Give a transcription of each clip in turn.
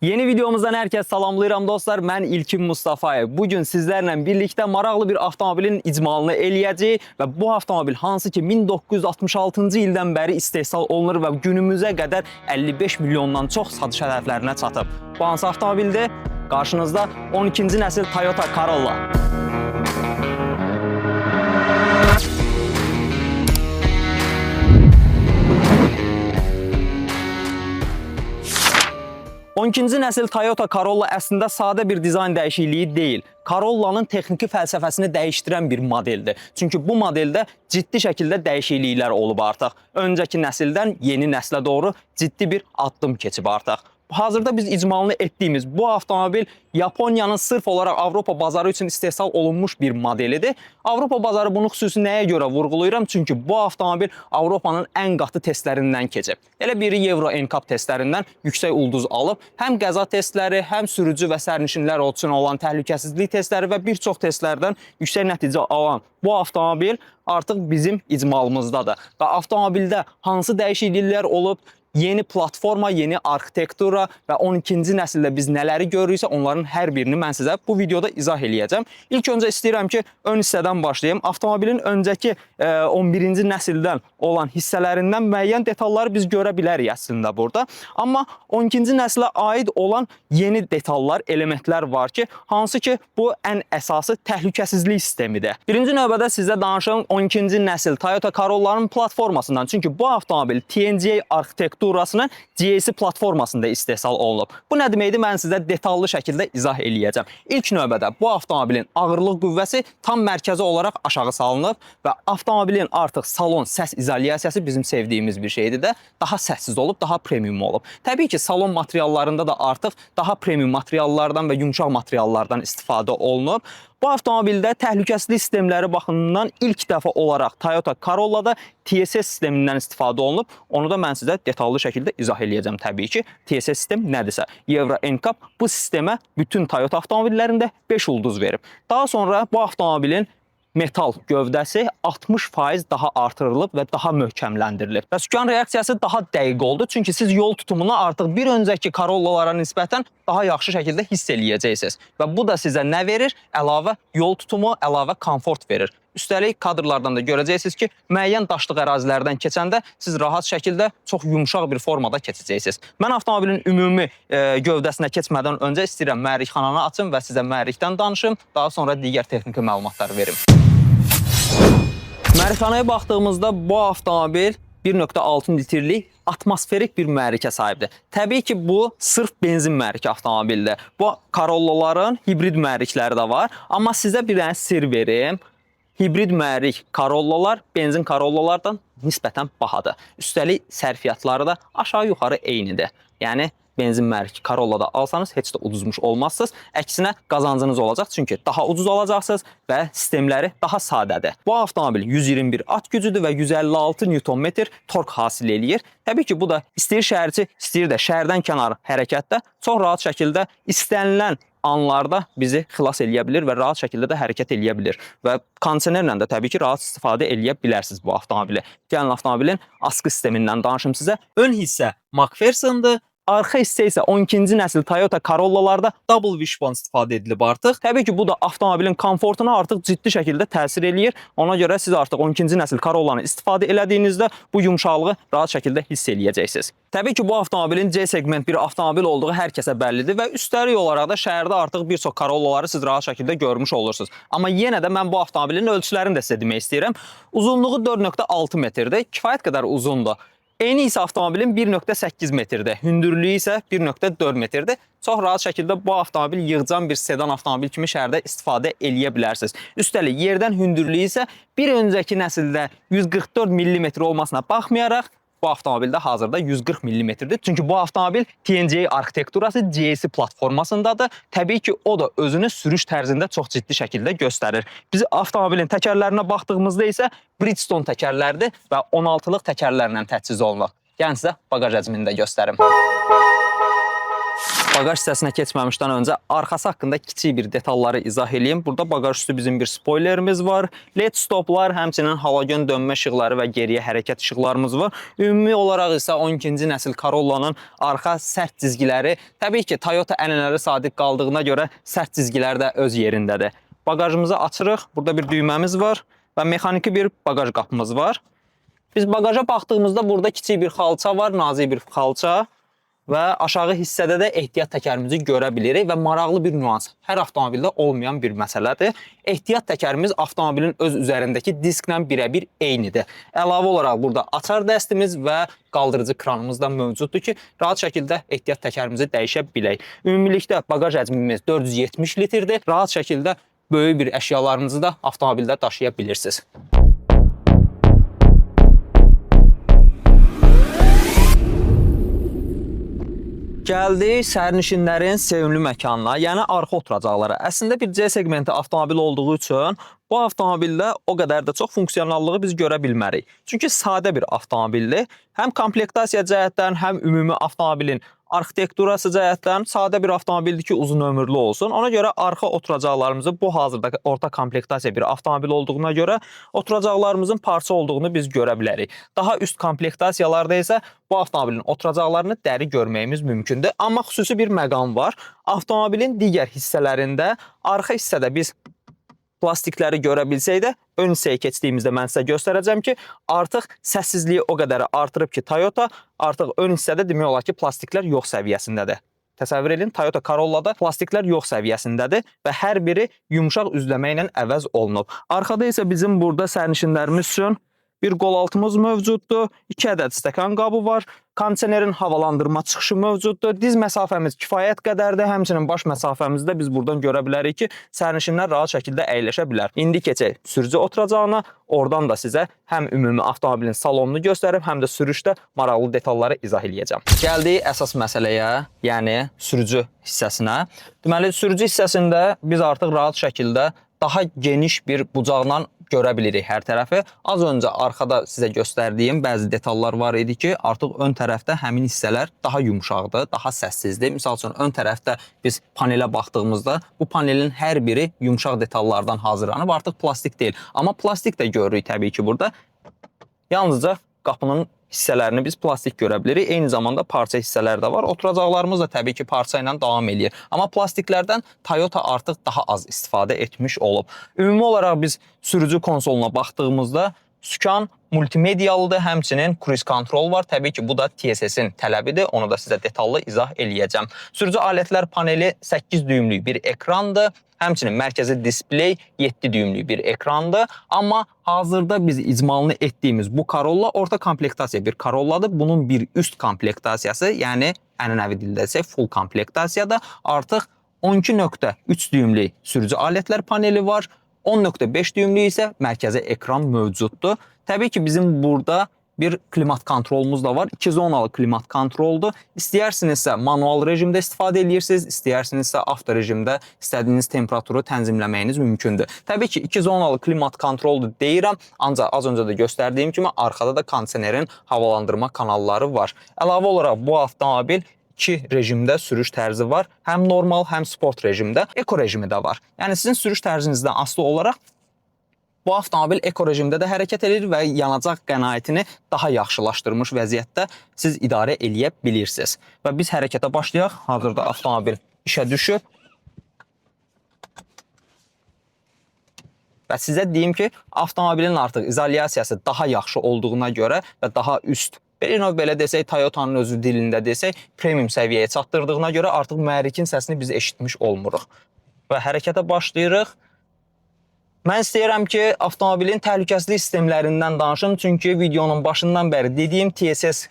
Yeni videomuzdan herkes salamlayıram dostlar. Mən İlkin Mustafayev. Bugün sizlərlə birlikdə maraqlı bir avtomobilin icmalını eləyəcəyik və bu avtomobil hansı ki 1966-cı ildən bəri istehsal olunur və günümüzə qədər 55 milyondan çox satış hədəflərinə çatıb. Bu hansı avtomobildir? Qarşınızda 12-ci nəsil Toyota Corolla. 12-ci nəsil Toyota Corolla əslində sadə bir dizayn dəyişikliyi deyil. Corolla'nın texniki fəlsəfəsini dəyişdirən bir modeldir. Çünki bu modeldə ciddi şəkildə dəyişikliklər olub artıq. Öncəki nəsildən yeni nəslə doğru ciddi bir addım keçib artıq. Hazırda biz icmalını etdiyimiz bu avtomobil Yaponiyanın sırf olaraq Avropa bazarı üçün istehsal olunmuş bir modelidir. Avropa bazarı bunu xüsusi nəyə görə vurğulayıram? Çünki bu avtomobil Avropanın ən qatı testlərindən keçib. Elə biri Euro NCAP testlərindən yüksək ulduz alıb. Həm qəza testləri, həm sürücü və sərnişinlər üçün olan təhlükəsizlik testləri və bir çox testlərdən yüksək nəticə alan bu avtomobil artıq bizim icmalımızdadır. Və avtomobildə hansı dəyişikliklər olub, yeni platforma, yeni arxitektura və 12-ci nəsildə biz nələri görürüksə onların hər birini mən sizə bu videoda izah eləyəcəm. İlk öncə istəyirəm ki, ön hissədən başlayım. Avtomobilin öncəki 11-ci nəsildən olan hissələrindən müəyyən detalları biz görə bilərik əslində burada. Amma 12-ci nəslə aid olan yeni detallar, elementlər var ki, hansı ki bu ən əsası təhlükəsizlik sistemidir. Birinci növbədə sizə danışım 12-ci nəsil Toyota Corolla'nın platformasından. Çünki bu avtomobil TNGA arxitekturasının GAC platformasında istehsal olunub. Bu nə deməkdir? Mən sizə detallı şəkildə izah eləyəcəm. İlk növbədə bu avtomobilin ağırlıq qüvvəsi tam mərkəzi olaraq aşağı salınıb və avtomobilin artıq salon səs izolyasiyası bizim sevdiyimiz bir şeydir də, daha səssiz olub, daha premium olub. Təbii ki, salon materiallarında da artıq daha premium materiallardan və yumşaq materiallardan istifadə olunub. Bu avtomobildə təhlükəsizlik sistemləri baxımından ilk dəfə olaraq Toyota Corolla'da TSS sistemindən istifadə olunub. Onu da mən sizə detallı şəkildə izah eləyəcəm təbii ki. TSS sistem nədirsə, Euro NCAP bu sistemə bütün Toyota avtomobillərində 5 ulduz verib. Daha sonra bu avtomobilin metal gövdəsi 60% daha artırılıb və daha möhkəmləndirilib. Və sükan reaksiyası daha dəqiq oldu. Çünki siz yol tutumunu artıq bir öncəki Corolla'lara nisbətən daha yaxşı şəkildə hiss eləyəcəksiniz. Və bu da sizə nə verir? Əlavə yol tutumu, əlavə komfort verir. Üstəlik kadrlardan da görəcəksiniz ki, müəyyən daşlıq ərazilərdən keçəndə siz rahat şəkildə çox yumşaq bir formada keçəcəksiniz. Mən avtomobilin ümumi gövdəsinə keçmədən öncə istəyirəm mühərrikxananı açım və sizə mühərrikdən danışım, daha sonra digər texniki məlumatları verim. Mühərrikxanaya baxdığımızda bu avtomobil 1.6 litrlik atmosferik bir mühərrikə sahibdir. Təbii ki, bu sırf benzin mühərriki avtomobildir. Bu Corolla'ların hibrid mühərrikləri də var. Amma sizə bir dənə sir verim. Hibrid mühərrik Corolla'lar benzin Corolla'lardan nisbətən bahadır. Üstəlik sərfiyyatları da aşağı-yuxarı eynidir. Yəni benzin mühərriki Corolla'da alsanız heç də uduzmuş olmazsınız. Əksinə qazancınız olacaq, çünki daha ucuz alacaqsınız və sistemləri daha sadədir. Bu avtomobil 121 at gücüdür və 156 Nm tork hasil eləyir. Təbii ki, bu da istəyir şəhərçi, istəyir də şəhərdən kənar hərəkətdə çox rahat şəkildə istənilən anlarda bizi xilas eləyə bilər və rahat şəkildə də hərəkət eləyə bilər. Və kondisionerlə də təbii ki, rahat istifadə eləyə bilərsiniz bu avtomobili. Gəlin avtomobilin asqı sistemindən danışım sizə. Ön hissə McPherson'dır. Arxa hissə isə 12-ci nəsil Toyota Corolla'larda double wishbone istifadə edilib artıq. Təbii ki, bu da avtomobilin komfortuna artıq ciddi şəkildə təsir eləyir. Ona görə siz artıq 12-ci nəsil Corolla'nı istifadə elədiyinizdə bu yumşaqlığı rahat şəkildə hiss eləyəcəksiniz. Təbii ki, bu avtomobilin C segment bir avtomobil olduğu hər kəsə bəllidir və üstəlik olaraq da şəhərdə artıq bir çox Corolla'ları siz rahat şəkildə görmüş olursunuz. Amma yenə də mən bu avtomobilin ölçülərini də sizə demək istəyirəm. Uzunluğu 4.6 metrdir, kifayət qədər uzundur. Eni isə avtomobilin 1.8 metrdir, hündürlüyü isə 1.4 metrdir. Çox rahat şəkildə bu avtomobil yığcam bir sedan avtomobil kimi şəhərdə istifadə eləyə bilərsiniz. Üstəlik yerdən hündürlüyü isə bir öncəki nəsildə 144 mm olmasına baxmayaraq bu avtomobildə hazırda 140 mm-dir. Çünki bu avtomobil TNGA arxitekturası GAC platformasındadır. Təbii ki, o da özünü sürüş tərzində çox ciddi şəkildə göstərir. Biz avtomobilin təkərlərinə baxdığımızda isə Bridgestone təkərlərdir və 16-lıq təkərlərlə təchiz olunur. Gəlin sizə baqaj həcmini də göstərim. Bagaj hissəsinə keçməmişdən öncə arxası haqqında kiçik bir detalları izah eləyim. Burada bagaj üstü bizim bir spoilerimiz var. LED stoplar, həmçinin halogen dönmə işıqları və geriyə hərəkət işıqlarımız var. Ümumi olaraq isə 12-ci nəsil Corolla-nın arxa sərt cizgiləri, təbii ki, Toyota ənənələrə sadiq qaldığına görə sərt cizgilər də öz yerindədir. Bagajımızı açırıq. Burada bir düyməmiz var və mexaniki bir bagaj qapımız var. Biz bagaja baxdığımızda burada kiçik bir xalça var, nazik bir xalça və aşağı hissədə də ehtiyat təkərimizi görə bilirik və maraqlı bir nüans, hər avtomobildə olmayan bir məsələdir. Ehtiyat təkərimiz avtomobilin öz üzərindəki disklə birəbir eynidir. Əlavə olaraq burada açar dəstimiz və qaldırıcı kranımız da mövcuddur ki, rahat şəkildə ehtiyat təkərimizi dəyişə bilək. Ümumilikdə bagaj həcmimiz 470 litrdir. Rahat şəkildə böyük bir əşyalarınızı da avtomobildə daşıya bilirsiniz. Gəldik sərnişinlərin sevimli məkanına, yəni arxa oturacaqlara. Əslində bir C seqmenti avtomobil olduğu üçün bu avtomobildə o qədər də çox funksionallığı biz görə bilmərik. Çünki sadə bir avtomobildir. Həm komplektasiya cəhətdən, həm ümumi avtomobilin arxitekturası cəhətdən sadə bir avtomobildir ki, uzun ömürlü olsun. Ona görə arxa oturacaqlarımızı bu hazırda orta komplektasiya bir avtomobil olduğuna görə oturacaqlarımızın parça olduğunu biz görə bilərik. Daha üst komplektasiyalarda isə bu avtomobilin oturacaqlarını dəri görməyimiz mümkündür. Amma xüsusi bir məqam var. Avtomobilin digər hissələrində arxa hissədə biz plastikləri görə bilsək də, ön hissəyə keçdiyimizdə mən sizə göstərəcəm ki, artıq səssizliyi o qədər artırıb ki, Toyota artıq ön hissədə demək olar ki, plastiklər yox səviyyəsindədir. Təsəvvür edin, Toyota Corolla'da plastiklər yox səviyyəsindədir və hər biri yumşaq üzləmə ilə əvəz olunub. Arxada isə bizim burada sərnişinlərimiz üçün bir qolaltımız mövcuddur, 2 ədəd stəkan qabı var, kondisionerin havalandırma çıxışı mövcuddur, diz məsafəmiz kifayət qədərdir, həmçinin baş məsafəmizi də biz buradan görə bilərik ki, sərnişinlər rahat şəkildə əyləşə bilər. İndi keçək sürücü oturacağına, oradan da sizə həm ümumi avtomobilin salonunu göstərib, həm də sürüşdə maraqlı detalları izah eləyəcəm. Gəldik əsas məsələyə, yəni sürücü hissəsinə. Deməli, sürücü hissəsində biz artıq rahat şəkildə daha geniş bir bucaqla görə bilirik hər tərəfi. Az öncə arxada sizə göstərdiyim bəzi detallar var idi ki, artıq ön tərəfdə həmin hissələr daha yumşaqdır, daha səssizdir. Misal üçün, ön tərəfdə biz panelə baxdığımızda bu panelin hər biri yumşaq detallardan hazırlanıb, artıq plastik deyil. Amma plastik də görürük təbii ki burada. Yalnızca qapının hissələrini biz plastik görə bilirik. Eyni zamanda parça hissələri də var. Oturacaqlarımız da təbii ki parça ilə davam eləyir. Amma plastiklərdən Toyota artıq daha az istifadə etmiş olub. Ümumi olaraq biz sürücü konsoluna baxdığımızda sükan multimediyalıdır, həmçinin cruise control var. Təbii ki, bu da TSS-in tələbidir. Onu da sizə detallı izah eləyəcəm. Sürücü alətlər paneli 8 düyümlük bir ekrandır. Həmçinin mərkəzi displey 7 düyümlük bir ekrandır. Amma hazırda biz icmalını etdiyimiz bu Corolla orta komplektasiya bir Corolladır. Bunun bir üst komplektasiyası, yəni ənənəvi dildə desək full komplektasiyada artıq 12.3 düyümlük sürücü alətlər paneli var. 10.5 düyümlük isə mərkəzi ekran mövcuddur. Təbii ki, bizim burada bir klimat kontrolumuz da var. 2 zonalı klimat kontroldur. İstəyərsinizsə manual rejimdə istifadə edirsiniz, istəyərsinizsə avto rejimdə istədiyiniz temperaturu tənzimləməyiniz mümkündür. Təbii ki, 2 zonalı klimat kontroldur deyirəm, ancaq az öncə də göstərdiyim kimi arxada da kondisionerin havalandırma kanalları var. Əlavə olaraq bu avtomobil 2 rejimdə sürüş tərzi var. Həm normal, həm sport rejimdə, eko rejimi də var. Yəni sizin sürüş tərzinizdən asılı olaraq bu avtomobil eko rejimdə də hərəkət edir və yanacaq qənaətini daha yaxşılaşdırmış vəziyyətdə siz idarə eləyə bilirsiniz. Və biz hərəkətə başlayaq. Hazırda avtomobil işə düşüb. Və sizə deyim ki, avtomobilin artıq izolyasiyası daha yaxşı olduğuna görə və daha üst, bir növ belə desək, Toyota'nın özü dilində desək, premium səviyyəyə çatdırdığına görə artıq mühərrikin səsini biz eşitmiş olmuruq. Və hərəkətə başlayırıq. Mən istəyirəm ki, avtomobilin təhlükəsizlik sistemlərindən danışım, çünki videonun başından bəri dediyim TSS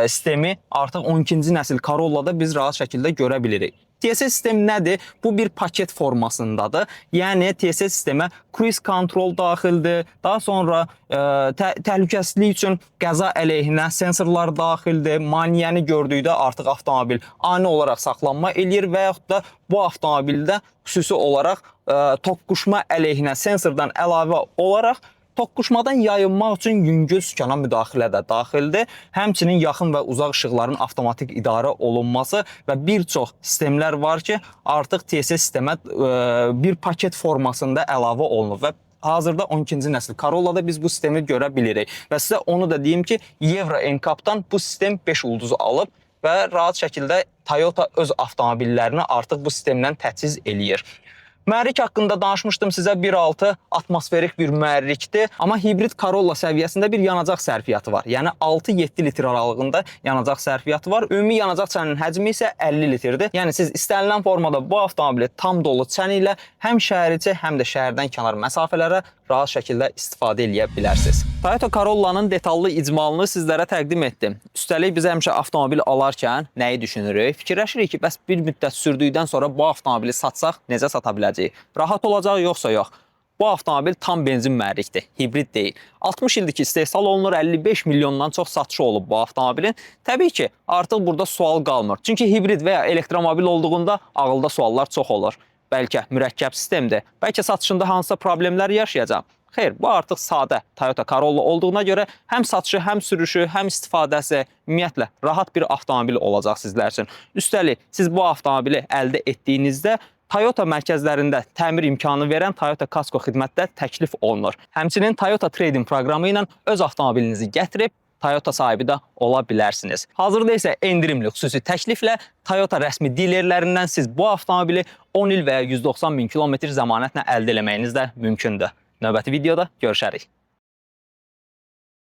sistemi artıq 12-ci nəsil Corolla'da biz rahat şəkildə görə bilirik. TSS sistemi nədir? Bu bir paket formasındadır. Yəni TSS sistemə cruise control daxildir. Daha sonra təhlükəsizlik üçün qəza əleyhinə sensorlar daxildir. Maneəni gördükdə artıq avtomobil ani olaraq saxlanma eləyir və yaxud da bu avtomobildə xüsusi olaraq toqquşma əleyhinə sensordan əlavə olaraq Toqquşmadan yayınmaq üçün yüngül sükana müdaxilə də daxildir. Həmçinin yaxın və uzaq işıqların avtomatik idarə olunması və bir çox sistemlər var ki, artıq TSS sistemə bir paket formasında əlavə olunub və hazırda 12-ci nəsil Corolla'da biz bu sistemi görə bilirik. Və sizə onu da deyim ki, Euro NCAP-dan bu sistem 5 ulduzu alıb və rahat şəkildə Toyota öz avtomobillərini artıq bu sistemlə təchiz eləyir. Mühərrik haqqında danışmışdım sizə, 1.6 atmosferik bir mühərrikdir, amma hibrid Corolla səviyyəsində bir yanacaq sərfiyyatı var. Yəni 6-7 litr aralığında yanacaq sərfiyyatı var. Ümumi yanacaq çəninin həcmi isə 50 litrdir. Yəni siz istənilən formada bu avtomobili tam dolu çən ilə həm şəhər içi, həm də şəhərdən kənar məsafələrə rahat şəkildə istifadə eləyə bilərsiniz. Toyota Corolla-nın detallı icmalını sizlərə təqdim etdim. Üstəlik biz həmişə avtomobil alarkən nəyi düşünürük? Fikirləşirik ki, bəs bir müddət sürdükdən sonra bu avtomobili satsaq necə sata biləcəyik? Rahat olacaq yoxsa yox? Bu avtomobil tam benzin mühərrikdir, hibrid deyil. 60 ildir ki, istehsal olunur, 55 milyondan çox satışı olub bu avtomobilin. Təbii ki, artıq burada sual qalmır. Çünki hibrid və ya elektromobil olduğunda ağılda suallar çox olur. Bəlkə mürəkkəb sistemdir, bəlkə satışında hansısa problemlər yaşayacağam. Xeyr, bu artıq sadə Toyota Corolla olduğuna görə həm satışı, həm sürüşü, həm istifadəsi ümumiyyətlə rahat bir avtomobil olacaq sizlər üçün. Üstəlik, siz bu avtomobili əldə etdiyinizdə Toyota mərkəzlərində təmir imkanı verən Toyota Kasko xidmətdə təklif olunur. Həmçinin Toyota Trading proqramı ilə öz avtomobilinizi gətirib Toyota sahibi də ola bilərsiniz. Hazırda isə endirimli xüsusi təkliflə Toyota rəsmi dilerlərindən siz bu avtomobili 10 il və ya 190 min kilometr zəmanətlə əldə eləməyiniz də mümkündür. Növbəti videoda görüşərik.